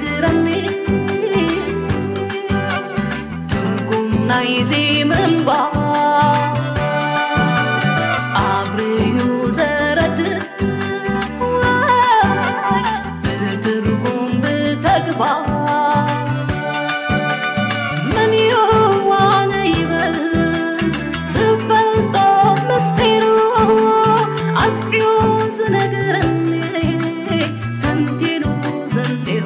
ግረኒ ትርጉም ናይዚ ምንባር ኣብርዩ ዘረድእ ወይ ብትርጉም ብተግባር መን ይዋነ ይበል ዝፈልጦ ምስጢሩ ኣጥዕዩ ዝነግረኒ ተንቲኑ ዘንዚሩ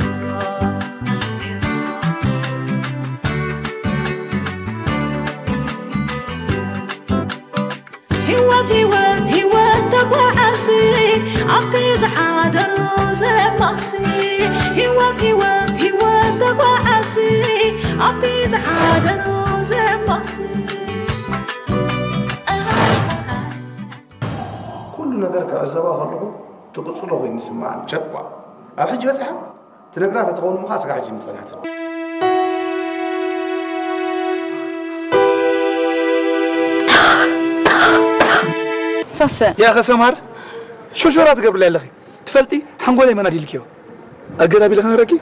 ህይወት ህይወት ህይወት ተጓዓዚ ኣብቲ ዝሓደሮ ዘማሲ ህይወት ህይወት ህይወት ተጓዓዚ ኣብቲ ዝሓደሮ ዘማሲ ኩሉ ነገር ክዕዘባ ከለኹ ትቕጽሎ ኮይኑ ይስምዓኒ። ቸኳ ኣብ ሕጂ በጺሓ ትነግራ ተትኸውን ምዃ ስጋ ሕጂ ምጸናሕትን። ሳሰ ያኸ ሰምሃር ሾሾራ ትገብርለይ ኣለኺ። ትፈልጢ ሓንጎለይ መን ኣዲልክዮ? ኣገዳቢ ኢለ ክነግረኪ?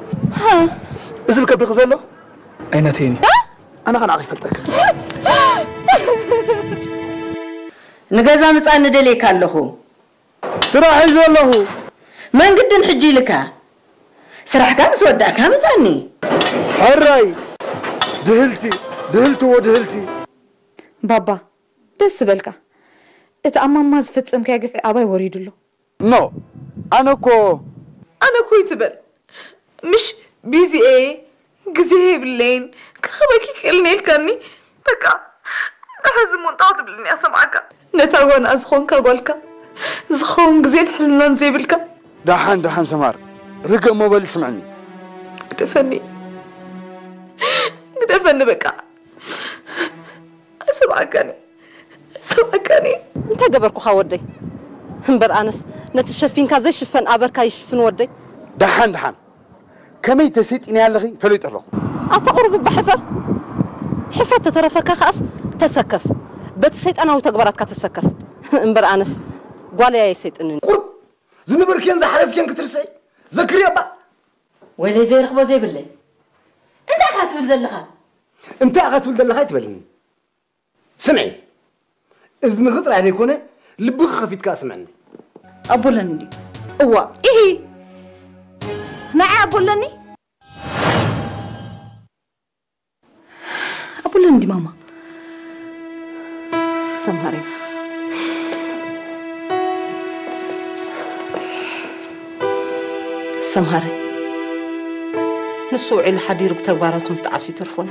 እዚ ብከብድኺ ዘሎ ኣይናተይን እዩ። ኣነ ከ ንዓኺ ይፈልጠኪ። ንገዛ ምጻን ንደልየካ ኣለኹ። ስራሕ ሒዘ ኣለኹ። መንግድን ሕጂ ኢልካ ስራሕካ ምስ ወዳእካ ምጻኒ። ሕራይ ድህልቲ ድህልትዎ ድህልቲ። ባባ ደስ ዝበልካ። እቲ ኣብ ማማ ዝፈጸምካዮ ግፍዒ ኣባይ ወሪዱ ኣሎ። ኖ ኣነ እኮ ኣነ እኮ ይትበል ምሽ ቢዚ እየ ግዜ የብለይን ክረኽበኪ ክእልን ኢልካኒ በቃ ደሓዚ እሞ እንጣቕ ትብልኒ እያ ሰምዓካ ነታ ጓንኣ ዝኾንካ ጓልካ ዝኸውን ግዜን ሕልናን ዘይብልካ ደሓን ደሓን ሰማር ርግእ እሞ በሊ ስምዕኒ ግደፈኒ ግደፈኒ በቃ ኣይሰምዓካን እዩ ኣይሰምዓካን እዩ እንታይ ገበርኩኻ ወደይ እምበር ኣነስ ነቲ ሸፊንካ ዘይሽፈን ኣበርካ ይሽፍን ወደይ ደሓን ደሓን ከመይ ተሰይጢንያ ኣለኺ ፈሊጠ ኣለኹ ኣታ ቁሩብ እባ ሕፈር ሕፈር ተተረፈካ ከኣስ ተሰከፍ በቲ ሰይጣናዊ ተግባራትካ ተሰከፍ እምበር ኣነስ ጓለይ ኣየሰይጥንን እዩ ቁሩብ ዝነበርክዮን ዝሓለፍክዮን ክትርሰይ ዘክርዮ እባ ወይለይ ዘይረኽቦ ዘይብለይ እንታይ ኢኻ ትብል ዘለኻ እንታይ ኢኻ ትብል ዘለኻ ኣይትበልኒ ስምዒ እዝንኺ ጥራይ ዘይኮነ ልብኺ ከፊትካ ስምዕኒ ኣቦ ኣለኒ ድዩ እዋ ኢሂ ንዓይ ኣቦ ኣለኒ ኣቦ ኣለኒ ድዩ ማማ ሰምሃረይ ሰምሃረይ ንሱ ውዒሉ ሓዲሩ ብተግባራቱ ምጥዓሱ ይተርፎን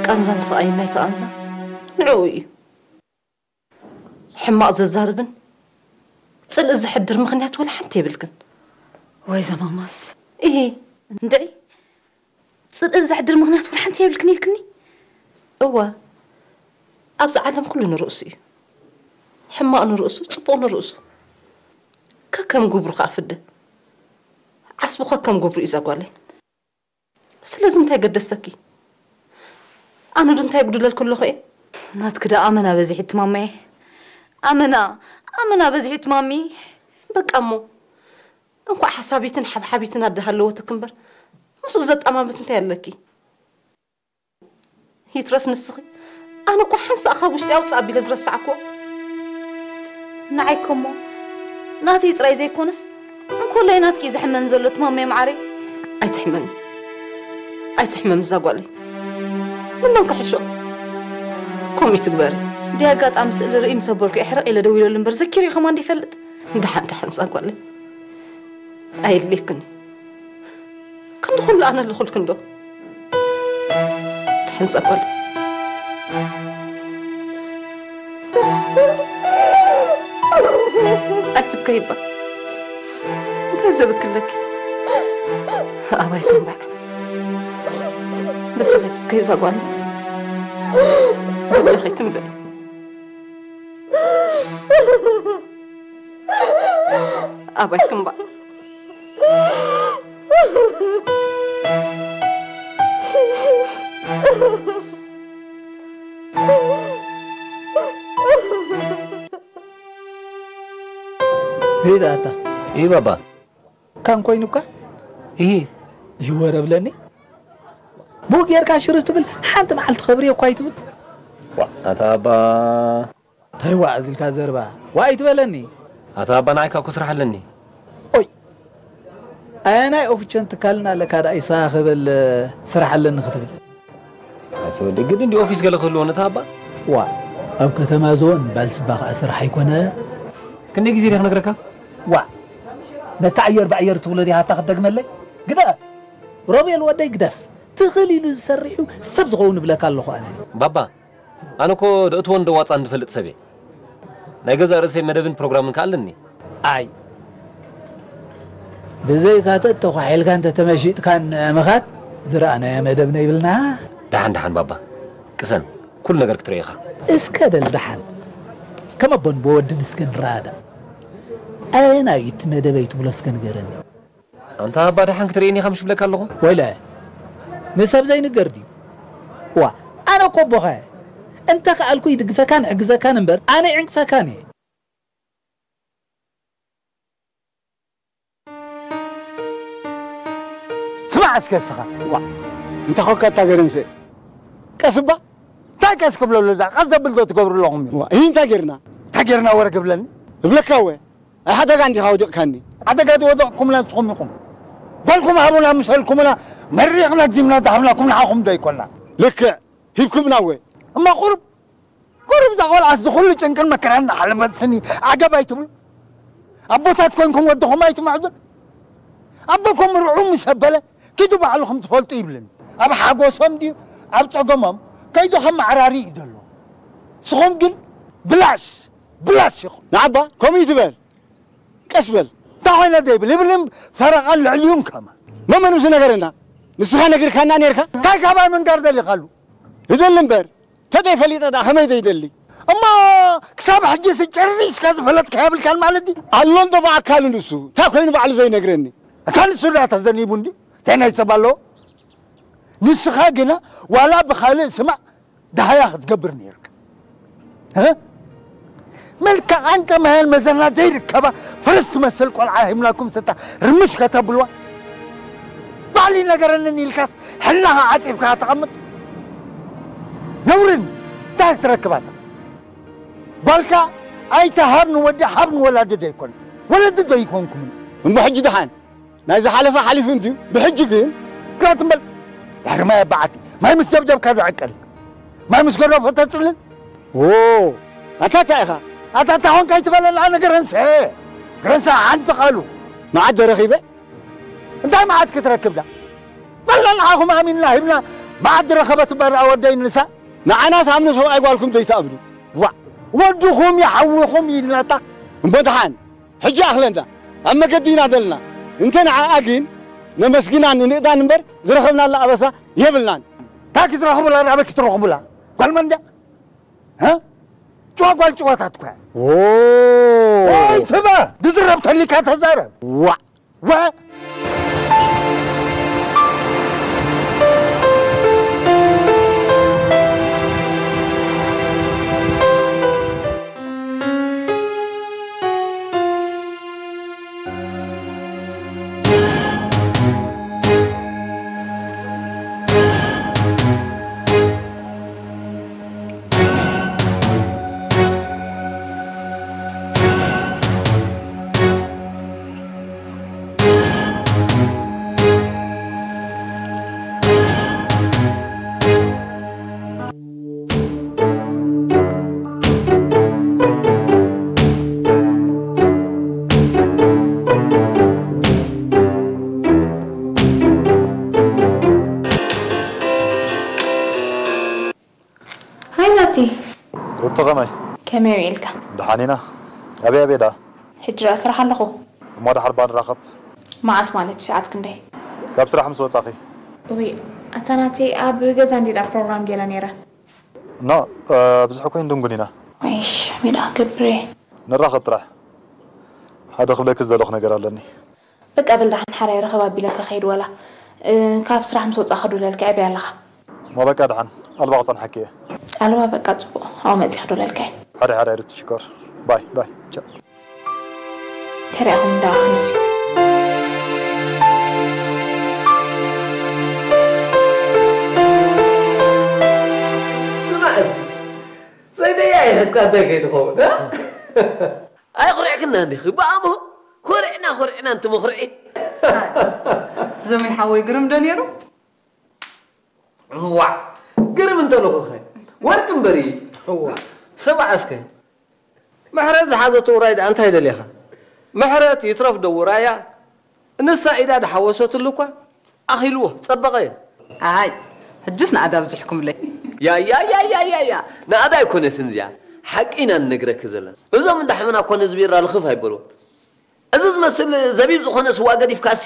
ቃንዛን ስቓይን ናይቲ ቃንዛ ንዕኡ እዩ ሕማቕ ዘዛርብን ጽልኢ ዘሕድር ምኽንያት ወላ ሓንቲ የብልክን ወይ ዘማማስ እሂ እንድዒ ጽልኢ ዘሕድር ምኽንያት ወላ ሓንቲ የብልክን ኢልክኒ እወ ኣብዚ ዓለም ኩሉ ንርእሱ እዩ ሕማቕ ንርእሱ ጽቡቕ ንርእሱ ከከም ግብሩ ከኣ ፍደ ዓስቡ ከከም ግብሩ እዩ ዘጓለይ ስለዚ እንታይ ገደሰኪ ኣነ ዶ እንታይ ጉድለልኩ ኣለኹ እየ ናትኪ ዶ ኣመና በዚሑ ትማማየ ኣመና ኣመና በዚሑ ትማሚ በቃ እሞ እንኳዕ ሓሳቢትን ሓብሓቢትን ኣደ ሃለወትክ እምበር ምስኡ ዘጣማምት እንታይ ኣለኪ ይትረፍ ንስኺ ኣነ እኮ ሓንሳእ ካብ ውሽጢ ኣውፅእ ኣቢለ ዝረሳዕክዎ ንዓይ ኮሞ ናተይ ጥራይ ዘይኮነስ እንኮላይ ናትኪ እዩ ዘሕመኒ ዘሎ ትማመ ማዓረይ ኣይትሕመሚ ኣይትሕመሚ እዛ ጓለይ ንመን ክሕሾ ከምኡ ይትግበሪ ብዘይ ኣጋጣሚ ስእሊ ርኢ ምስ ኣበልኩ እየ ሕርቕ ኢለ ደዊለሉ እምበር ዘኪረዮ ከማን ዶ ይፈልጥ ደሓን ደሓን እዛ ጓለይ ኣየድልየክን እዩ ክንዲ ኩሉ ኣነ ኣለኹልክን ዶ ትሕንጸፈሉ ኣይትብከይ እባ እንታይ ዘብክለኪ ኣባይ ክንባዕ በጃኺ ትብከይ እዛ ጓል በጃኺ ትንበል ኣባይ ክንባዕ ሄዳ ኣታ ይህ ባባ ካን ኮይኑካ እሂ። ይወረ ብለኒ። ብኡ ጌርካ ሽርፍ ትብል፣ ሓንቲ መዓልቲ ከብርዮ እኳ ኣይትብል። ዋ፣ ኣታ ኣባ። እንታይ ዋዕ ዝልካ ዘርባ? ዋዕ ኣይትበለኒ። ኣታ ኣባ፣ ንዓይካ እኮ ስራሕ ኣለኒ። ኦይ። ኣየናይ ኦፊቸን ትካልና ኣለካ ደኣ ኢሳ ክብል ስራሕ ኣለኒ ክትብል? ኣቲ ወዲ፣ ግድን ድዩ ኦፊስ ገለ ክህልዎ ነታ ኣባ? ዋ፣ ኣብ ከተማ ዞን ባልስባ ከኣ ስራሕ ኣይኮነ። ክንደይ ግዜ ዲኻ ክነግረካ? ዋ፣ ነታ ኣየር ብኣየር ትብሎ ዲኻ እታ ክትደግመለይ? ግደፍ። ሮቤል ወደይ ግደፍ። ትኽል ኢሉ ዝሰርሕ እዩ ሰብ ዝኸውን እብለካ ኣለኹ ኣነ። ባባ፣ ኣነ እኮ ደእትዎን ደዋፃን ዝፈልጥ ሰብ እየ። ናይ ገዛእ ርእሰይ መደብን ፕሮግራምን ከኣ ኣለኒ። ኣይ፣ ብዘይካ ተተኳሒልካ እንተ ተመሺጥካን ምኻድ ዝረኣናዮ መደብና ይብልና። ደሓን ደሓን ባባ፣ ቅሰን፣ ኩሉ ነገር ክትርኢ ኢኻ። እስከ በል ደሓን፣ ከም ኣቦን ብወድን እስከ ንረዳእ። ኣየናይ እዩ እቲ መደበይ ትብሎ እስከ ንገረኒ። ኣንታ ኣባ ደሓን ክትርእየኒ ኢኻ ምሽ ብለካ ኣለኹ። ወይለ፣ ንሰብ ዘይንገር ድዩ? ዋ፣ ኣነ እኮ ኣቦኻ እየ። እንተ ከኣልኩ ይድግፈካን እሕግዘካን እምበር፣ ኣነ ይዕንቅፈካን እየ። ስማዕ እስከ እስኻ። ዋ፣ እንተ ኾንካ እታ ገረንሰ። ቀስ እባ። እንታይ ቀስ ክብለሉ እዛ? ቀስ ዘብል ዶ ትገብሩ ኣለኹም እዩ? ዋ፣ ይህ እንታይ ጌርና? እንታይ ጌርና ወረ ክብለኒ? እብለካ ወ። ኣብ ሓደጋ እንዲኻ ወዲቕካኒ። ሓደጋ ዝወደቕኩምላ ንስኹም ኢኹም። ጓልኩም ሃቡና ምሰልኩምና መሪቕና ግዚምና ዳሃብናኩም ንዓኹም ዶ ኣይኮና? ልክዕ። ሂብኩምና ወ። እማ ቁሩብ፣ ቁሩብ እዛ ቆልዓስ ዝኹሉ ጭንቅን መከራን እናሓለፈት ስኒ ዓገብ ኣይትብሉ? ኣቦታት ኮንኩም ወድኹም ኣይትምዕዱን? ኣቦኩም ርዑ ምስ ኣበለ ኪዱ ባዕልኹም ትፈልጡ ይብልን። ኣብ ሓጎሶም ድዩ ኣብ ጸገሞም ከይዱ ከመዓራሪ እዩ ዘሎ። ንስኹም ግን ብላሽ፣ ብላሽ ኢኹም። ንዓባ ከምኡ ይትበል። ቀስ በል። እንታይ ኮይነ ዘይብል ይብልን ፈረቓን ልዕሊኡን ከማ። መመን ምስ ነገረና? ንስኻ ነጊርካና ኔርካ? እንታይ ካባይ ምንጋር ደሊኻሉ? ይደሊ እምበር፣ ተደይ ፈሊጠ ደኣ ከመይ ዘይደሊ? እሞ ክሳብ ሕጂ ስጨርሪስካ ዝፈለጥካ የብልካን ማለት ድዩ? ኣሎ እንዶ ብኣካሉ ንሱ። እንታይ ኮይኑ ባዕሉ ዘይነግረኒ? እታ ንሱ ደኣ ተዘኒቡ እንድዩ። እንታይ ናይ ሰብ ኣለዎ? ንስኻ ግና ዋላ ብኻልእ ስማዕ፣ ደሃያ ክትገብር ነይርካ። እ? መልክዓን ጠማያን መዘና ዘይርከባ ፈረስ ትመስል ቆልዓ ሂብናኩም ስታ ርምሽ ከተብልዋ? ባዕሊ ነገረንን ኢልካስ ሕልናኻ ዓጺብካ ተቐምጥ? ነውርን እንታይ ክትረክባታ? ጓልካ ኣይተሃብ ንወዲ ሃብ ንወላዲ ዶ ኣይኮነ? ወለዲ ዶ ኣይኮንኩምን? እሞ ሕጂ ደሓን ናይ ዝሓለፈ ሓሊፉ እንድዩ። ብሕጂ ግን ግራት እምበር፣ ድሕሪ ማይ ኣባዓቲ፣ ማይ ምስ ጀብጀብካ ዶ ዕቀል? ማይ ምስ ገደፎ ተጽልል? ዎ፣ ኣታ እንታይ ኢኻ? ኣታ እንታይ ኾንካ ኣይትበለና፣ ንገረንሰ። ገረንሰ ሓንቲ ቃሉ። መዓት ዶ ረኺበ? እንታይ መዓት ክትረክብ ዳ? በላ ንዓኹም ኣሚንና ሂብና፣ መዓት ዝረኸበት እምበር ኣወደይ ንሳ። ንዓና ትኣምኑ ሰብኣይ ጓልኩም ዘይትኣምኑ። ዋእ፣ ወድኹም ይሓውኹም ኢልናታ። እምቦ ደሓን፣ ሕጂ ኣኽለንዳ፣ ኣብ መገዲ ኢና ዘለና። እንተ ንዓኣ ግን ነመስግናን ንንእዳን እምበር ዝረኸብናላ ኣበሳ የብልናን። እንታይ ክትረኽቡላ፣ ናበይ ክትረኽቡላ? ጓል መን ድያ? እ? ጭዋ ጓል ጭዋታት እኮ እያ። ዎ። ወይ ትበ፣ ዝዝረብ ተሊካ ተዛረብ። ዋእ። ወ- ሃይ ናቲ። ሩቶ ከመይ? ከመይ ውዒልካ? ደሓን ኢና። ኣበይ ኣበይ ደኣ? ሕጂ ደኣ ስራሕ ኣለኹ። እሞ ደሓር እባ ንራኸብ። መዓስ ማለት ሰዓት ክንደይ? ካብ ስራሕ ምስ ወጻኺ። ውይ፣ ኣታ ናቲ ኣብ ገዛ እንዲ ደኣ ፕሮግራም ገይረ ነይረ። ኖ፣ እ፣ ብዙሕ እኮ ኣይንድንጉን ኢና። እሽ፣ ከመይ ደኣ ክገብር እየ? ንራኸብ ጥራሕ። ሓደ ክብለኪ ዝደለኹ ነገር ኣለኒ። በቃ በል ደሓን ሓራይ ርኸብ ኣቢለካ ከይድ ወላ፣ እ፣ ካብ ስራሕ ምስ ወጻ ክዱለልካ ዕብያ ኣለኻ። እሞ በቃ ደሓን ኣልባ ክጸንሓኪ እየ። ኣልባ በቃ ጽቡቕ፣ ኣብኡ መጺ ክዱለልካ እየ። ሓራይ ሓራይ ሩቲ ሽኮር። ባይ ባይ። ቻው። ከሪኣኹም እንዳ ኣኽንሱ። ሕዝካ እንታይ ከይትኸውን? ኣይኹርዕክና እንዲኺ ብኣሞ ኮርዕና ኮርዕና እንት መኹርዒ። ዘመይ ሓወይ ግርም ዶ ነይሩ? ዋዕ ግርም እንተለኹኸ ወርቂ እምበሪ። ዋዕ ስማዕ እስከ ምሕረት ዝሓዘቶ ውራይ ደኣ እንታይ ደሊኻ? ምሕረት ይትረፍ ዶ ውራያ ንሳ ኢዳ ድሓወሰትሉ እኳ ኣኺልዎ ጸበቐ። ኣይ ሕጅስ ንኣዳ ኣብዚሕኩምለይ። ያያያያያያ ንኣዳ ኣይኮነትን እዚኣ ሓቂ ኢና ንነግረኪ ዘለና። እዞም እንዳ ሕመና እኮ ነዚ ቢራ ልኽፍ ኣይበልዎ። እዚ ዝመስል ዘቢብ ዝኾነ ስዋ ገዲፍካሲ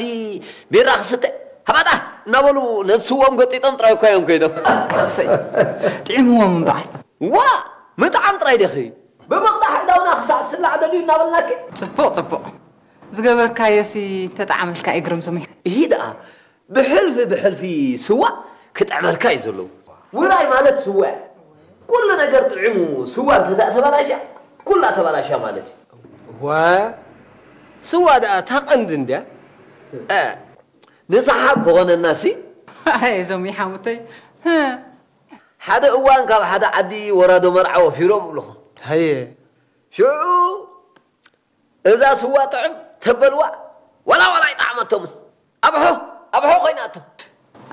ቢራ ክስተ ሃባጣ እናበሉ ነዚ ስዎም ገጢጦም ጥራይ እኳ እዮም ከይዶም። ኣሰይ ጥዒምዎም እምበኣር። ዋ ምጥዓም ጥራይ ዲኺ? ብምቕዳሕ እዳውና ክሳዕ ዝስላዕ ደልዩ እናበልናኪ። ጽቡቕ ጽቡቕ ዝገበርካዮሲ እንተጠዓመልካ እዩ ግርም ስሚዕ። ይሂ ደኣ ብሕልፊ ብሕልፊ ስዋ ክጥዕመልካ እዩ ዘለዎ። ውራይ ማለት ስዋ እዩ። ኩሉ ነገር ጥዒሙ ስዋ እንተተኣተባላሽያ ኩላ ተባላሽያ ማለት እዩ። ዋ ስዋ ደኣ እታ ቀንዲ እንድያ። እ፣ ንሰሓቅ ክኾነና ሲ። ኣየ እዞም ይሓሙተይ። ሓደ እዋን ካብ ሓደ ዓዲ ወራዶ መርዓ ወፊሮም እብልኹም። ሃየ ሽዑ እዛ ስዋ ጥዕም ተበልዋ ዋላ ዋላ ኣይጠዓመቶምን። ኣብሖ ኣብሖ ኮይናቶም።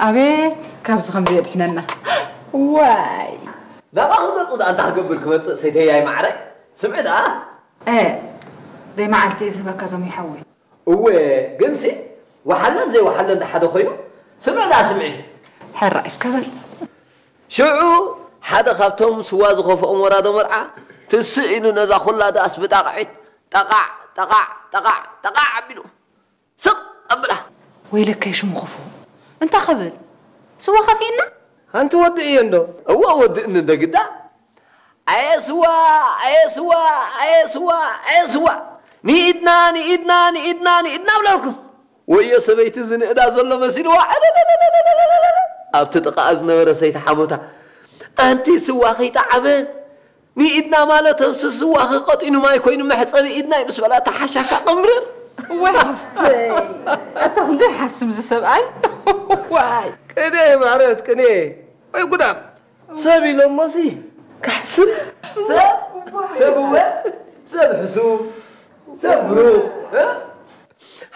ኣቤት ካብዚ ከምዚ የድሕነና። ዋይ ናባኺ ገጹ ደኣ እንታይ ክገብር ክመጽእ ሰይተያይ ማዕረ? ስምዒ ደኣ። እ ደይ መዓልቲ እዩ ዝህበካ ዞም ይሓወይ። እወ ግንሲ ወሓለን ዘይወሓለን ደሓደ ኮይኑ ስምዒ ደኣ ስምዒ። ሕራይ እስከ በል። ሽዑ ሓደ ካብቶም ስዋ ዝኸፍኦም ወራዶ መርዓ ትስእ ኢሉ ነዛ ኹላ ደኣስ ብጣቕዒት ጠቓዕ ጠቓዕ ጠቓዕ ጠቓዕ ኣቢሉ ስቕ ኣብላ። ወይለከይ ሽሙ ክፉእ እንታይ ክብል ስዋ ከፊእና። ኣንቲ ወዲ እየ እንዶ። እወ ወዲ እንደ ግዳ ኣየ ስዋ ኣየ ስዋ ኣየ ስዋ ኣየ ስዋ ንኢድና ንኢድና ንኢድና ንኢድና ብለልኩም። ወዮ ሰበይቲ ዝንእዳ ዘሎ መሲልዋ ኣብቲ ጥቓኣ ዝነበረ ሰይቲ ሓሞታ ኣንቲ ስዋ ከይጠዓመ ንኢድና ማለቶም ስስዋ ከቀጢኑ ማይ ኮይኑ መሕፀቢ ኢድና እዩ ምስ በላ ተሓሻካ ቅምርር እዋይ ሃፍተይ ኣታ ክንደይ ሓስም ዝሰብኣይ ዋይ ቅኔ ማለት ቅኔ ወይ ጉዳም ሰብ ኢሎሞሲ ካሕስም ሰብ ሰብ እወ ሰብ ሕሱም ሰብ ብሩኽ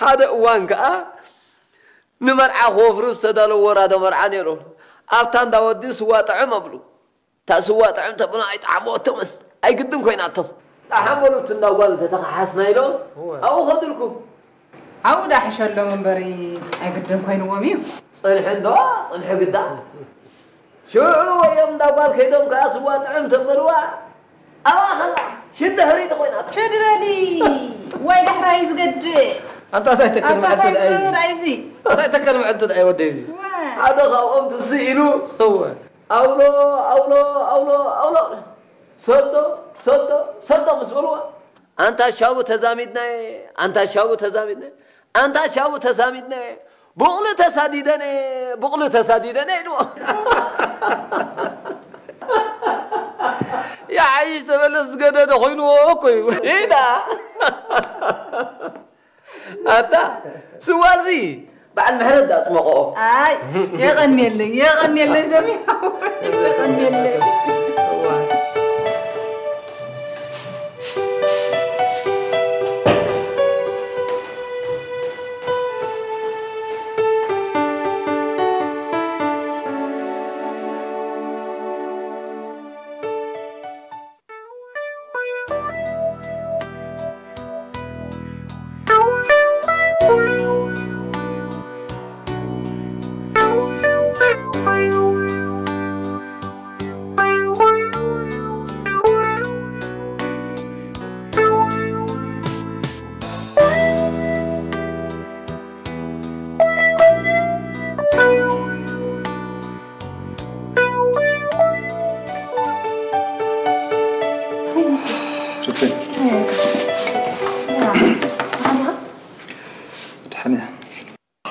ሓደ እዋን ከዓ ንመርዓ ክወፍሩ ዝተዳለዉ ወራዶ መርዓ ነይሮም ኣብታ እንዳ ወዲ ስዋ ጥዕም ኣብሉ እታ ስዋ ጥዕም ተብሎ ኣይጠዓመወቶምን ኣይግድን ኮይናቶም። ደሓን በሉ እቲ እንዳ ጓል እንተተኸሓስና ኢሎም ኣብኡ ከድልኩም። ኣብኡ ዳ ሕሸሎም እምበሪ ኣይግድን ኮይንዎም እዩ። ጽንሒ እንዶ ጽንሒ ግዳ። ሽዑ ወዮም እንዳ ጓል ከይዶም ከኣ ስዋ ጥዕም ተበልዋ ኣብኣ ኸላ ሽንቲ ሕሪቲ ኮይናቶ። ሽድ በሊ ዋይ ዳሕራዩ ዝገድእ። ኣንታ እንታይ ተከል ኣንታ መዓልቲ እንታይ ደኣ እዩ ዝገብር እዚ? ደኣ እዚ? እንታይ ተከል መዓልቲ ደኣ እዩ ወደይ እዚ? ዋይ ሓደ ካብኦም ትስእ ኢሉ እወ ኣውሎ ኣውሎ ኣውሎ ኣውሎ ሰዶ ሰዶ ሰዶ ምስ በልዋ ኣንታ ሻቡ ተዛሚድናየ ኣንታ ሻቡ ተዛሚድናየ ኣንታ ሻቡ ተዛሚድናየ ቡቕሊ ተሳዲደነ ቡቕሊ ተሳዲደነ ኢልዎ ይዓይሽ ተበለስ ዝገደደ ኮይንዎ እኮ እዩ ኢዳ ኣታ ስዋዚ በዓል ምሕረት ዳፅመቕኦ ኣይ የቐንየለይ የቐንየለይ ዘሚሓ የቐንየለይ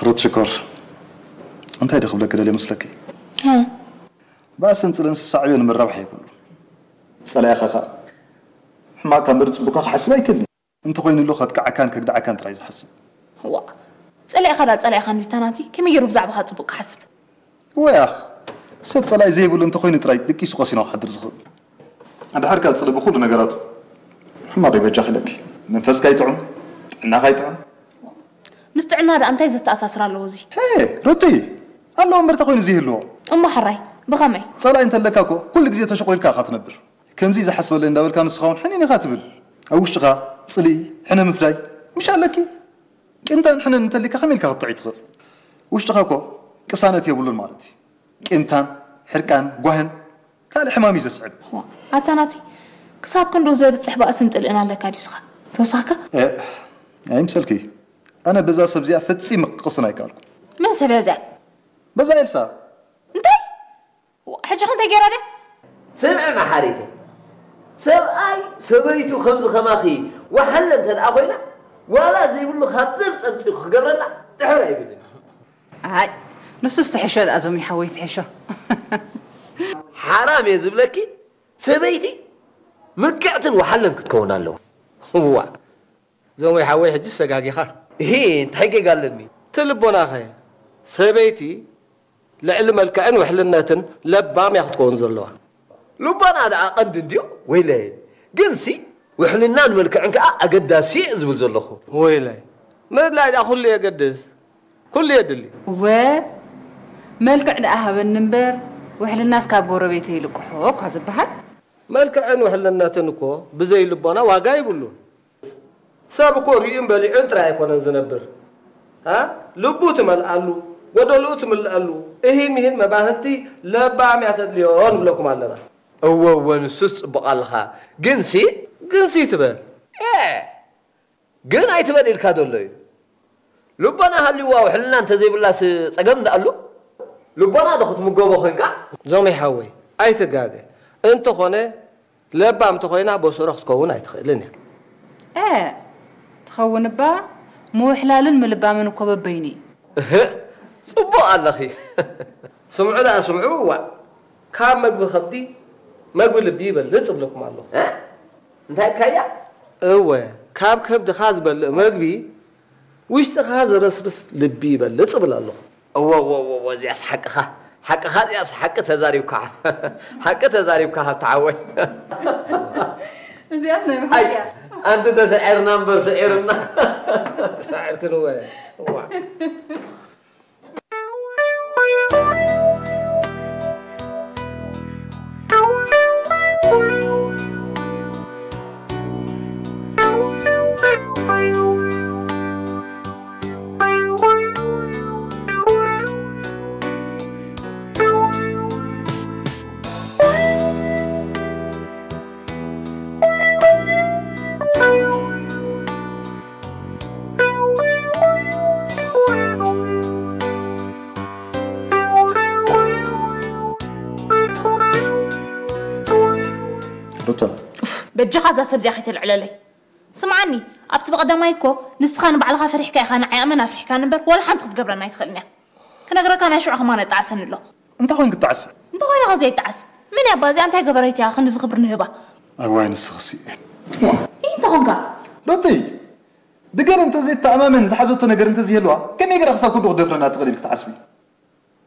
ርት ሽኮር እንታይ ዶ ክብለኪ ደልየ መስለኪ? ባእስን ፅልእን ስሳዕዮ ንምረባሕ የብሉ። ፀላኢኻ ከዓ ሕማቕካ እምበር ፅቡቕካ ክሓስብ ኣይክእልን። እንተኾይኑሉ ከጥቅዓካን ከግድዓካን ጥራይ ዝሓስብ። ዋ ጸላኢኻ ዳ ጸላኢኻ ንቢታ ናቲ ከመይ ገይሩ ብዛዕባኻ ጽቡቕ ክሓስብ? እወ ያኽ ሰብ ጸላኢ ዘይብሉ እንተኾይኑ ጥራይ ድቂሱ ቀሲኑ ክሓድር ዝኽእል። ኣድሓርካ ጽልኢ ብኹሉ ነገራቱ። ሕማቕ እዩ በጃኺ ኢለኪ። መንፈስካ ይጥዑም፣ ጥዕናኻ ይጥዑም። ምስ ጥዕና ደኣ እንታይ ዘተኣሳስር ኣለዎ እዚ? ሄ ሩቲ፣ ኣለዎ እምበር ተኾይኑ ዝህልዎ። እሞ ሕራይ ብኸመይ? ጸላኢ እንተለካ እኮ ኩሉ ግዜ ተሸቑሪርካ ኢኻ ትነብር። ከምዚ ዝሓስበለይ እንዳበልካ ንስኻ እውን ሕኒን ኢኻ ትብል። ኣብ ውሽጥኻ ጽልኢ፣ ሕነ ምፍዳይ ምሽ ኣለኪ። ቂምታን ሕነን እንተሊካ ከመይ ኢልካ ክትጥዒ ትኽእል? ውሽጥኻ እኮ ቅሳነት የብሉን ማለት እዩ። ቂምታን፣ ሕርቃን፣ ጓህን ካልእ ሕማም እዩ ዘስዕብ። ኣታ ናቲ፣ ክሳብ ክንድኡ ዘብጽሕ ባእስን ጽልእን ኣለካ ድዩ ስኻ? ተወሳኽካ? እ፣ ኣይምሰልኪ። ኣነ በዛ ሰብ እዚኣ ፈጺመ ክቕስን ኣይከኣልኩ። መን ሰብ እያ እዚኣ? በዛ ኤልሳ። እንታይ? ሕጂ ከ እንታይ ገይራ ድያ? ስምዒ መሓሪተይ፣ ሰብኣይ ሰበይቱ ከምዚ ከማኺ ወሓለ እንተ ደኣ ኮይና፣ ዋላ ዘይብሉ ካብ ዘብጽ ኣምጺኡ ክገብረላ ድሕር ኣይብልን። ኣይ ንሱስ ትሕሾ ደኣ ዞሚ ሓወይ ትሕሾ። ሓራም እየ ዝብለኪ፣ ሰበይቲ ምልክዕትን ወሓለን ክትከውን ኣለዋ። እዋ ዞመይ ሓወይ ሕጂ ሰጋጊኻ። እሂ እንታይ ጌጋ ኣለኒ? እቲ ልቦናኸ ሰበይቲ ልዕሊ መልክዕን ውሕልነትን ለባም እያ ክትከውን ዘለዋ። ልቦና ደኣ ቀንዲ እንድዮ ወይለይ። ግንሲ ውሕልናን መልክዕን ከኣ ኣገዳሲ እየ ዝብል ዘለኹ። ወይለይ ምድላይ ደኣ ኩሉ የገድስ። ኩሉ የድሊ። እወ መልክዕ ደኣ ሃበኒ እምበር ውሕልናስ ካብ ጎረቤተይ ይልቅሖ እኳ ዝበሃል። መልክዕን ውሕልነትን እኮ ብዘይ ልቦና ዋጋ ይብሉን። ሰብ እኮ ሪኡን በሊዑን ጥራይ ኣይኮነን ዝነብር። እ ልቡ ትመልኣሉ፣ ጎደልኡ ትምልኣሉ፣ እሂን ምሂን መባህንቲ ለባም እያ ተድልዮ ንብለኩም ኣለና። እወ እወ ንሱስ ጽቡቕ ኣለኻ። ግንሲ? ግንሲ ትበል። ኤእ! ግን ኣይትበል ኢልካ ዘሎ እዩ። ልቦና ሃልይዋ ውሕልና እንተዘይብላስ ጸገም ደኣሉ? ልቦና ዶ ክትምገቦ ኮንካ? ዞመይ ሓወይ ኣይትጋገ። እንተኾነ ለባም ተኾይና በሰሮ ክትከውን ኣይትኽእልን እያ። ኤእ ትኸውን እባ ምውሕላልን ምልባምን እኮ በበይኑ እዩ። እህ ጽቡቕ ኣለኺ። ስምዑ ደኣ ስምዑ ዋእ ካብ መግቢ ከብዲ መግቢ ልቢ ይበልጽ እብለኩም ኣለኹ። እንታይ ኢልካያ? እወ ካብ ከብድኻ ዝበልእ መግቢ ውሽጥኻ ዘረስርስ ልቢ ይበልጽ እብል ኣለኹ። እወ እወ እወ እወ እዚኣስ ሓቅኻ ሓቅኻ እዚኣስ ሓቂ ተዛሪብካ ሓቂ ተዛሪብካ ሃብቲ ሓወይ። እዚኣስ ናይ መሓር እያ። ኣንቲ ተሰዒርና እምበር ስዒርና። ሳዕርክን እወ እዋ ሩታ ኡፍ በጃኻ እዛ ሰብ እዚኣ ከይተልዕለለይ። ስምዓኒ ኣብቲ ብቐዳማይ እኮ ንስኻ ንባዕልኻ ፈሪሕካ ኢኻ ንዓይ ኣመና ኣፍሪሕካኒ እምበር ዋላ ሓንቲ ክትገብረኒ ኣይትኽእልን እያ። ክነግረካ ናይ ሽዑ ከማን ኣጣዕሰኒ ኣሎ። እንታይ ኮይንኪ ትጣዕሲ? እንታይ ኮይነ ከ ዘይጣዓስ? መን እያ እባ እዚኣ እንታይ ገበረት እያ ክንድዚ ክብሪ ንህባ? ኣዋይ ንስኽሲ። ዋ፣ እንታይ ኮንካ? ሩቲ፣ ብገለ እንተዘይተኣማመን ዝሓዘቶ ነገር እንተዘይህልዋ ከመይ ገይራ ክሳብ ክንድኡ ክትደፍረና ትኽእል ኢልኪ ትሓስቢ?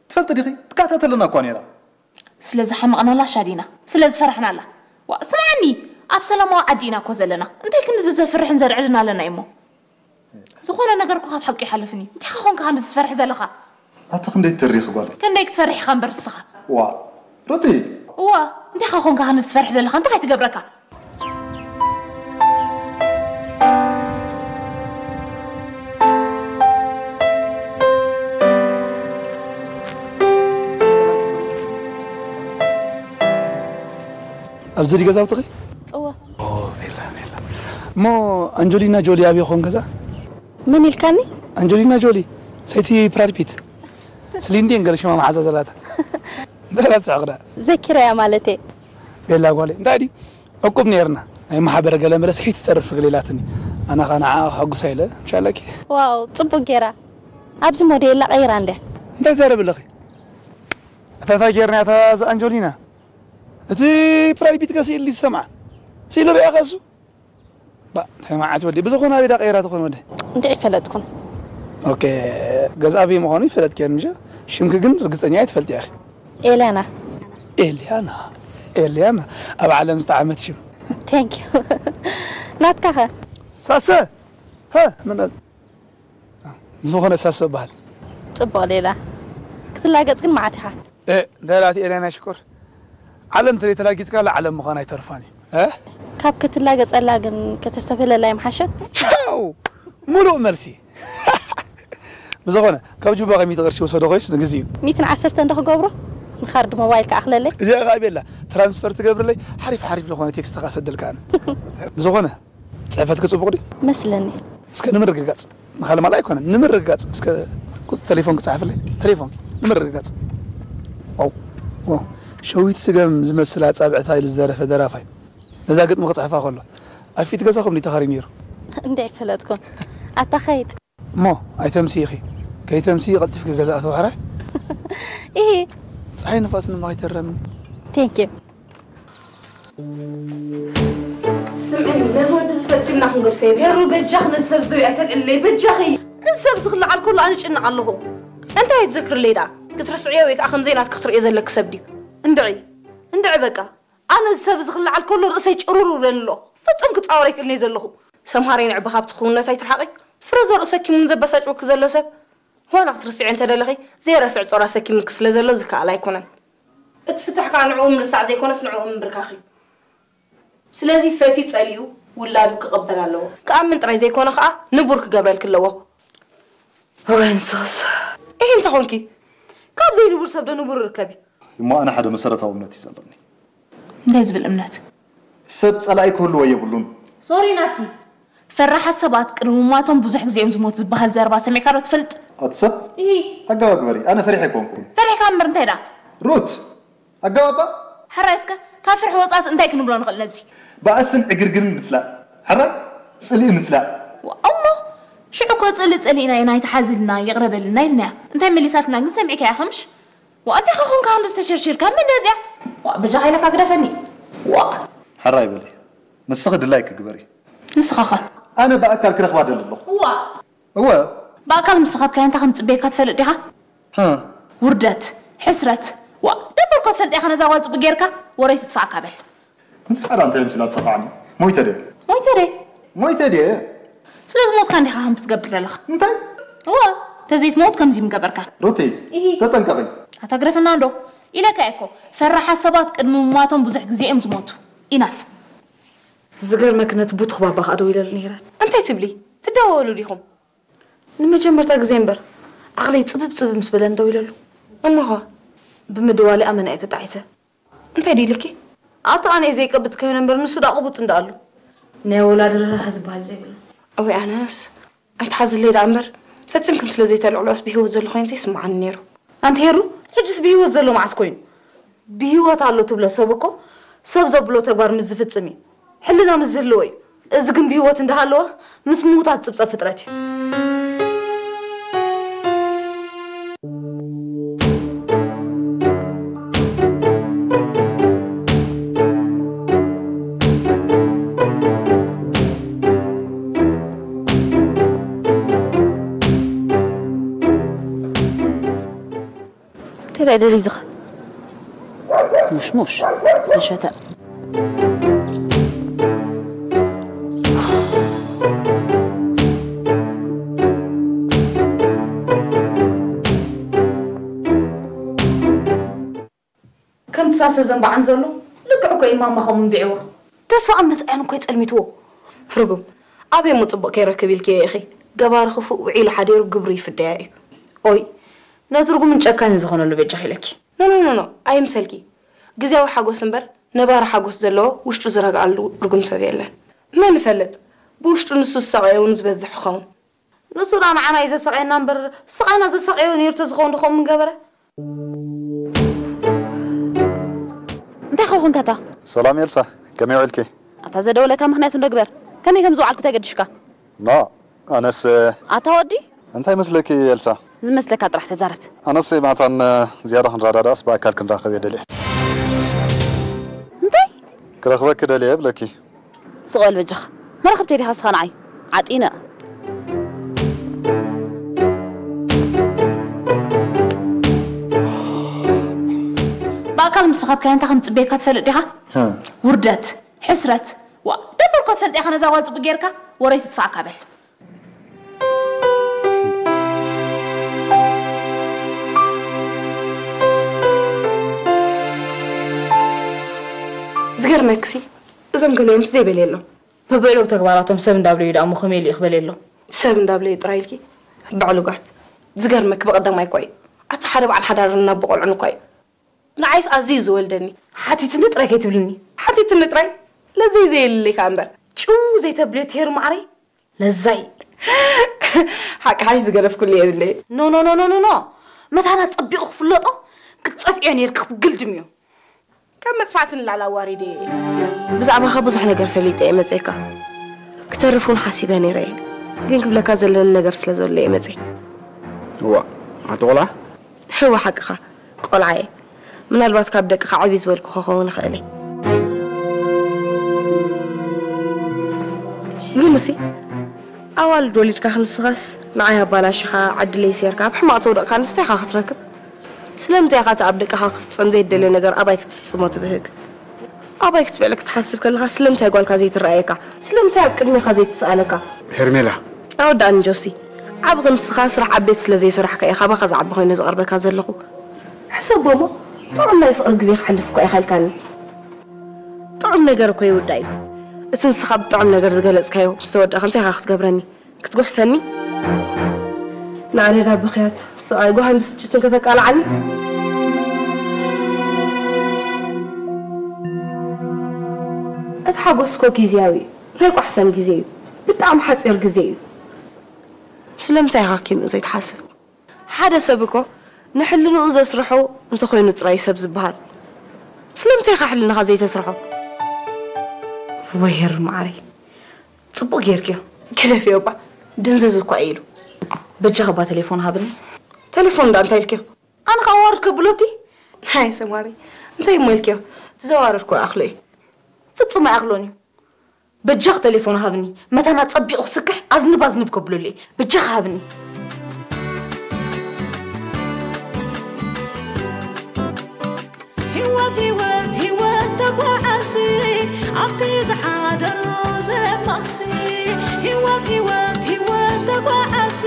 ትፈልጢ ዲኺ? ትከታተለና እኳ ነይራ። ስለ ዝሓመቕናላ ሻዲና፣ ስለ ዝፈራሕናላ። ዋእ ስምዓኒ፣ ኣብ ሰላማዊ ዓዲ ኢና እኮ ዘለና። እንታይ ክንድዚ ዘፍርሕን ዘርዕድን ኣለና እዩሞ? ዝኾነ ነገር እኮ ካብ ሓቂ ይሓልፍን እዩ። እንታይ ኸ ኾንካ ክንድዚ ትፈርሕ ዘለኻ? ኣቲ ክንደይ ትተርኺ ጓል? ክንደይ ክትፈርሕ ኢኻ እምበር ንስኻ? ዋእ ሩቲ! እዋ፣ እንታይ ኸ ኾንካ ክንድዚ ትፈርሕ ዘለኻ? እንታይ ኸ ይትገብረካ? ኣብዚ ድዩ ገዛውትኺ? እወ። ኦ፣ ቤላ፣ ቤላ። እሞ ኣንጀሊና ጆሊ ኣበይ ይኾን ገዛ? መን ኢልካኒ? ኣንጀሊና ጆሊ፣ ሰይቲ ብራድ ፒት። ስሊን ድየን ገለ ሽማ መሓዛ ዘላታ? እንታይ ኢላ ትስሕቕ ደኣ? ዘኪረያ ማለተይ። ቤላ ጓለይ፣ እንታይ ድዩ? ዕቁብ ነይርና። ናይ ማሕበር ገለ መለ ስሒት ትተርፍ ገለ ኢላትኒ። ኣነ ኸኣ ንዓኣ ከሐጉሳ ኢለ፣ ምሻለኪ። ዋው፣ ጽቡቅ ገይራ። ኣብዚ ሞዴላ ቀይራ እንድያ። እንታይ ትዛረቢ ኣለኺ? እታ እንታይ ገይርና እታ እዛ ኣንጆሊና? እቲ ፕራድ ቢትካ ስኢሉ ዝሰምዓ። ስኢሉ ሪኣኻ እሱ? ባ፣ እንታይ መዓት ወዲ። ብዝኾነ ኣበይ ዳ ቀይራ ትኾን ወዲ? እንድዒ ፈለጥኩን። ኦኬ፣ ገዛ ኣበይ ምዃኑ ይፈለጥኪ እያ ምሽ? ሽምኪ ግን ርግጸኛ እየ ትፈልጥያ ኢኺ። ኤልያና። ኤልያና። ኤልያና ኣብ ዓለም ዝጠዓመት ሽም። Thank you። ናትካ ኸ? ሳሰ ሀ ምነት ዝኾነ ሳሰ በሃል። ጽቡቕ ሌላ። ክትላገጽ ግን መዓት ኢኻ። እ እንተ ላቲ ኤልያና ሽኮር ዓለም ተለይ ተላጊጽካ ለዓለም ምዃን ኣይተርፋን እዩ። እ ካብ ክትላገጸላ ግን ከተስተብህለላ ይምሓሸን። ቻው ሙሉእ መልሲ። ብዝኾነ ካብ ጁባ ከሚተ ቅርሺ ወሰዶ ኮይስ ንግዜኡ። ሚትን ዓሰርተን ዶ ክገብሮ? ንካርድ ሞባይል ክኣኽለለይ። እዚኣ ኸዓ ቤላ ትራንስፈር ትገብርለይ ሓሪፍ ሓሪፍ ዝኾነ ቴክስት ከኣ ሰደልካ ኣነ። ብዝኾነ ጽሕፈትኪ ጽቡቕ ድዩ? መስለኒ። እስከ ንምርግጋጽ ንኻልእ ማል ኣይኮነን ንምርግጋጽ እስከ ቁጽ ተሌፎንኪ ጸሓፍለይ። ተሌፎንኪ ንምርግጋጽ። ዋው ዋው ሸዊት ስገም ዝመስል ኣጻብዕታ ኢሉ ዝደረፈ ደራፋይ ነዛ ግጥሚ ክጽሕፋ ከሎ ኣብ ፊት ገዛኹም ድዩ ተኻርዩ ነይሩ? እንድዒ ፈለጥኩን። ኣታ ኸይድ። እሞ ኣይተምሲ ኢኺ። ከይተምሲ ቀልጢፍኪ ገዛ ኣተው ሕራይ። ኢሂ። ፀሓይ ንፋስ ንማ ከይተረምኒ። Thank you። ስምዕኒ ነዚ ወዲ እዚ ፈፂምና ክንገድፈ ይብል ሄሩ በጃኽ ነዚ ሰብ ዘብያ ተልዕለይ በጃኺ እዚ ሰብ ዝኽልዓል ከሎ ኣነ ጭንቕ ኣለኹ እንታይ እየ ትዘክርለይ ደኣ ክትርስዕዮ ወይ ከዓ ከምዘይ ናትኪ ክትርእዮ ዘለኪ ሰብ ድዩ እንድዒ እንድዒ በቃ ኣነ እዚ ሰብ እዚ ክለዓል ከሎ ርእሰይ ጭሩር ይብለኒ ኣሎ። ፍጹም ክጻወር ኣይክእልን እየ ዘለኹ። ሰምሃረይ ንዕቢ ካብቲ ክውንነት ኣይትርሓቒ። ፍረ ዘርእኡ ሰኪሙ ንዘበሳጭወኪ ዘሎ ሰብ ዋላ ክትርስዕዮ እንተደለኺ ዘይረስዕ ጾር ኣሰኪሙኪ ስለ ዘሎ ዝከኣል ኣይኮነን። እቲ ፍታሕ ከኣ ንዕኡ ምርሳዕ ዘይኮነስ ንዕኡ ምንብርካኽ እዩ። ስለዚ ፈትዩ ጸሊኡ ውላዱ ክቕበል ኣለዎ። ክኣምን ጥራይ ዘይኮነ ከኣ ንቡር ክገብረልኪ ኣለዎ። እዋይ ንስኽስ እሂ እንተ ኾንኪ ካብ ዘይንቡር ሰብ ዶ ንቡር ይርከብ እዩ? እሞ ኣነ ሓደ መሰረታዊ እምነት እዩ ዘለኒ። እንታይ ዝብል እምነት? ሰብ ጸላኢ ክህልዎ የብሉን። ሶሪ ናቲ፣ ፈራሓት ሰባት ቅድሚ ምሟቶም ብዙሕ ግዜ እዮም ዝሞቱ ዝበሃል ዘረባ ሰሚዕካ ዶ ትፈልጥ? ኣቲ ሰብ እሂ፣ ኣገባብ ግበሪ፣ ኣነ ፈሪሐ ኣይኮንኩን። ፈሪሕካ እምበር እንታይ ደኣ? ሩት፣ ኣገባባ ሕራይ እስከ ካብ ፍርሒ ወጻእስ እንታይ ክንብሎ ንኽእል ነዚ? ባእስን ዕግርግርን ምጽላእ። ሕራይ ጽልኢ ምጽላእ። እሞ ሽዑ እኮ ጽልኢ ጸሊእና ኢና ኣይትሓዝልና ይቕረ በልና ኢልናያ። እንታይ መሊሳትና ግን ሰሚዕካያ ከምሽ? ዋእ እንታይ ከ ኮንካ ክንድዚ ተሸርሺርካ? መን ድያ እዚኣ? ዋእ በጃኻ ኢለካ ግደፈኒ። ዋእ። ሕራይ በሊ። ንስኺ ድላይኪ ግበሪ። ንስኻ ኸ? ኣነ ብኣካል ክረኽባ ደሊ ኣለኹ። ዋእ። እወ። ብኣካል ምስ ረኸብካያ እንታይ ከም ትጽበየካ ትፈልጥ ዲኻ? ሃ። ውርደት፣ ሕስረት። ዋእ ደንበርኮ ትፈልጥ ኢኻ ነዛ ጓል ጽቡቕ ጌርካ ወረይ ትጥፋእካ በል። ንስኻ ደኣ እንታይ ምስላ ትጸፋዕኒ? ሞይተ ድየ? ሞይተ ድየ? ሞይተ ድየ? ስለ ዝሞትካ እንዲኻ ከምዚ ትገብር ዘለኻ። እንታይ? እወ ተዘይትሞት ከምዚ ምገበርካ። ሩቲ፣ እሂ። ተጠንቀቒ። ኣታ ግረፈና እንዶ ኢለካ እየ እኮ ፈራሓት ሰባት ቅድሚ ምሟቶም ብዙሕ ግዜ እዮም ዝሞቱ። ኢናፍ። ዝገርመኪ ነቲ ቡቱኽ ባባ ከኣ ደዊለሉ ነይረ። እንታይ ትብሊ? ትደዋወሉ ዲኹም? ንመጀመርታ ግዜ እምበር ዓቕለይ ጽብብ ጽብብ ምስ በለ ንደው ኢለሉ። እሞኸ? ብምድዋል ኣመና እየ ተጣዒሰ። እንታይ ድዩ ኢልኪ? ኣታ ኣነ እየ ዘይቀብጽ ከይነ እምበር ንሱ ደኣ ቅቡጽ እንዳ ኣሉ። ናይ ወላዲ ርህራሀ ዝበሃል ዘይብሉ። እወይ ኣነስ ኣይትሓዝለይ ደኣ እምበር ፈጺምክን ስለ ዘይተልዕልኦስ ብህይወት ዘሎ ኮይኑ ዘይስምዓኒ ነይሩ። ኣንቲ ሄሩ ሕጅስ ብህይወት ዘሎ መዓስ ኮይኑ? ብህይወት ኣሎ ትብሎ ሰብ እኮ ሰብ ዘብሎ ተግባር ምስ ዝፍጽም እዩ። ሕልና ምስ ዝህልዎ እዩ። እዚ ግን ብህይወት እንዳሃለወ ምስ ምዉታት ዝጽብጸብ ፍጥረት እዩ። እንታይ ደኣ ደሪዝኻ? ሙሽሙሽ መሸተ። ከምቲ ሳሰ ዘንባዓን ዘሎ ልክዕ እኮ እዩ ማማ ከምኡ እንቢዕዋ። ተስፋ ኣብ መጻእያን እኮ እዩ ጸልሚትዎ። ርጉም ኣበይ እሞ ጽቡቕ ከይረክብ ኢልክዮ ኢኺ። ገባሪ ክፉእ ውዒሉ ሓዲሩ ግብሩ ይፍደያ እዩ። ኦይ ነቲ ርጉምን ጨካንን ዝኾነሉ በጃኺ ኢለኪ። ኖ ኖ ኖ ኖ ኣይምሰልኪ። ግዝያዊ ሓጎስ እምበር ነባሪ ሓጎስ ዘለዎ ውሽጡ ዝረግኣሉ ርጉም ሰብ የለን። መን ይፈልጥ ብውሽጡ ንሱ ዝሳቐዮ እውን ዝበዝሕ ክኸውን። ንሱ ደኣ ንዓና እዩ ዘሳቕየና እምበር ስቓይና ዘሳቕዮ ነይሩ ተዝኸውን ዶ ከምኡ ምገበረ? እንታይ ከ ኮንካ ኣታ? ሰላም ኤልሳ ከመይ ውዒልኪ? ኣታ ዘደወለካ ምኽንያት እንዶ ግበር። ከመይ ከም ዝወዓልኩ እንታይ ገድሽካ? ኖ ኣነስ ኣታ ወዲ እንታይ መስለኪ ኤልሳ? ዝመስለካ ጥራሕ ተዛረብ። ኣነስ ማታን ዝያዳ ክንረዳዳእስ ብኣካል ክንራኸብ እየ ደልየ። እንታይ? ክረኽበኪ ደልየ እብለኪ። ስቕ በል በጃኻ። መራኸብተይ ዲኻ እስኻ ንዓይ? ዓጢነ። ብኣካል ምስ ካብ ከያንታ ከም ጽበየካ ትፈልጥ ዲኻ? ውርደት፣ ሕስረት። ዋ፣ ደንበርኮ ትፈልጥ ኢኻ ነዛ ጓል ጽቡቅ ጌርካ? ወረይ ትጥፋእካ በል። ዝገርመክሲ፣ እዞም ገሊኦምስ ዘይበለ የሎም። በብዕሉግ ተግባራቶም ሰብ እንዳብለዩ ደኣ እሞ ከመይ ኢሉ ይቕበል የሎም። ሰብ እንዳብለዩ ጥራይ ኢልኪ? በዕሉጋት። ዝገርመኪ፣ ብቐዳማይ እኳ እዩ። ኣቲ ሓደ በዓል ሓዳር እናቦቆልዑን እኳ እዩ። ንዓይስ ኣዝዩ ዝወልደኒ። ሓቲትኒ ጥራይ ከይትብልኒ። ሓቲትኒ ጥራይ? ለዘይ ዘየልለይ ከኣ እምበር። ጭው ዘይተብልዮ ትሄር ማዕረይ? ለዛይ። ሓቂ ሓቂ ዝገደፍኩሉ የብለይ። ኖ፣ ኖ፣ ኖ፣ ኖ፣ ኖ፣ ኖ። መታና ጸቢቑ ክፍለጦ ክትጸፍዕዮ ነይርኪ ክትግልድምዮ። ካብ መጽፋዕቲ ንላዕሊ ኣዋሪደዮ እየ። ብዛዕባኻ ብዙሕ ነገር ፈሊጠ እየ መጺኤካ። ክተርፍ እውን ሓሲበ ነይረ እየ። ግን ክብለካ ዘለኒ ነገር ስለ ዘሎ እየ መጺኤ። እዋ፣ ኣቲ ቆልዓ? እዋ፣ ሓቅኻ። ቆልዓ እየ። ምናልባት ካብ ደቅኻ ዕብይ ዝበልኩ ክኸውን እኽእል እየ። ግን እሲ ኣዋልድ ወሊድካ ክንስኻስ ንዓይ ኣባላሽኻ ዓድለይ ሴርካ ኣብ ሕማቕ ተውደቕካ ንስታይ ኢኻ ክትረክብ? ስለምንታይ ኢኻ እቲ ኣብ ደቅኻ ክፍጸም ዘይደልዮ ነገር ኣባይ ክትፍጽሞ ትብህግ? ኣባይ ክትብዕል ክትሓስብ ከለኻ ስለምንታይ ጓልካ ዘይትረኣየካ? ስለምንታይ ኣብ ቅድሜኻ ዘይትስኣለካ? ሄርሜላ። ኣወዳእኒ ጆሲ። ዓቢ ክንስኻ ስራሕ ኣብ ቤት ስለ ዘይሰራሕካ እየ ካባኻ ዝዓቢ ኮይነ ዝቐርበካ ዘለኹ። ሕሰቦ እሞ ጥዑም ናይ ፍቕሪ ግዜ ክሓልፍ እኳ ኢኻ ኢልካኒ። ጥዑም ነገር እኮ ይውዳእ እዩ። እቲ ንስኻ ብጥዑም ነገር ዝገለጽካዮ ምስ ተወደእካ እንታይ ኢኻ ክትገብረኒ? ክትጉሕፈኒ? ንኣደዳ ብኽያት ስቓይ ጓህን ብስጭትን ከተቃልዓኒ? እቲ ሓጎስ እኮ ግዝያዊ እዩ። ናይ ቋሕሰም ግዜ እዩ። ብጣዕሚ ሓጺር ግዜ እዩ። ስለምንታይ ኢኻ ኪንኡ ዘይትሓስብ? ሓደ ሰብ እኮ ንሕልንኡ ዘስርሖ እንተኾይኑ ጥራይ ሰብ ዝበሃል። ስለምንታይ ኢኻ ሕልናኻ ዘይተስርሖ? ወይ ሄር መዓረይ፣ ጽቡቕ ጌርክዮ። ግደፍዮ እባ፣ ድንዝዝ እኳ እዩ ኢሉ። በጃኻ እባ ቴሌፎን ሃብኒ። ቴሌፎን እንዳ እንታይ ኢልክዮ? ኣነ ኸኣ ዋርድ ከብሎ እቲ? ሃይ ሰማሪ፣ እንታይ እሞ ኢልክዮ? ዝዘዋረድኩ ይኣኽሎ እዩ። ፍጹም ኣይኣኽሎን እዩ። በጃኽ ቴሌፎን ሃብኒ። መታን ኣጸቢቑ ክስክሕ ኣዝንብ ኣዝንብ ከብለሉ እየ። በጃኻ ሃብኒ። ህይወት ህይወት ህይወት ተጓዓዚ ኣብቲ ዝሓደሮ ዘማሲ። ህይወት ህይወት ህይወት ተጓዓዚ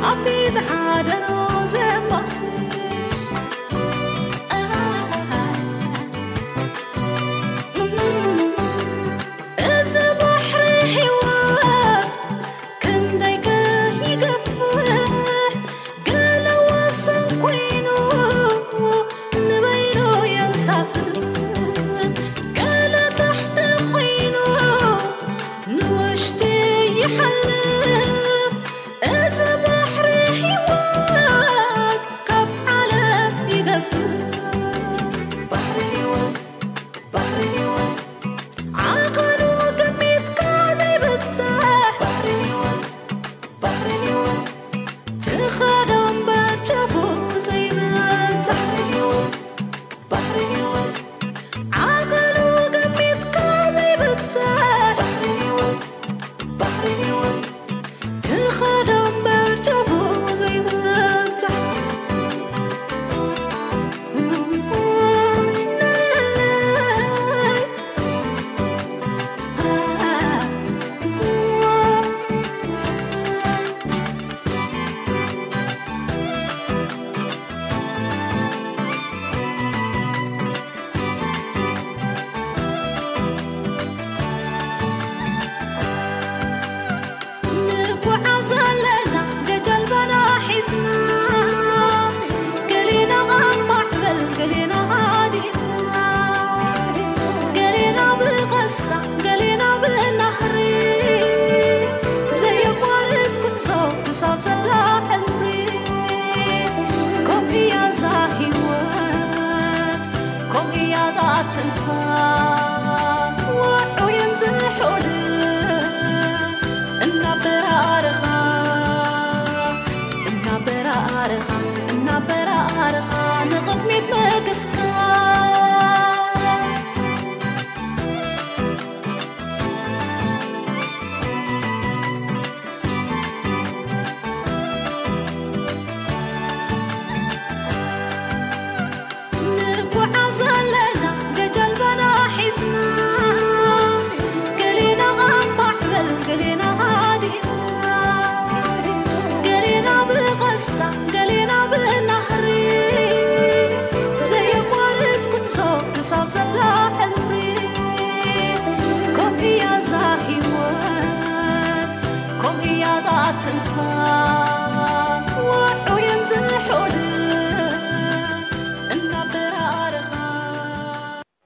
ኣብቲ ዝሓደሮ ዘማሲ። እዚ ባሕሪ ህይወት ክንደይ ከ ይገፍሕ፣ ገለ ወሰን ኮይኑ ንበይኑ የንሳፍፍ፣ ገለ ታሕቲ ኮይኑ ንውሽጢ ይሓልፍ። እዚ ባሕሪ ህይወት ካብ ዓለም ይገፍሕ። ባሕሪ ህይወት፣ ባሕሪ ህይወት፣ ዓቐኑ ገሚትካ ዘይብጻሕ። ባሕሪ ህይወት፣ ባሕሪ ህይወት፣ ትኸዶ እምበር ጫፉ ዘይብጻሕ። ባሕሪ ህይወት፣ ባሕሪ ህይወት፣ ዓቐኑ ገሚትካ ዘይብጻሕ። ባሕሪ ህይወት፣ ባሕሪ ህይወት፣ ትንፋ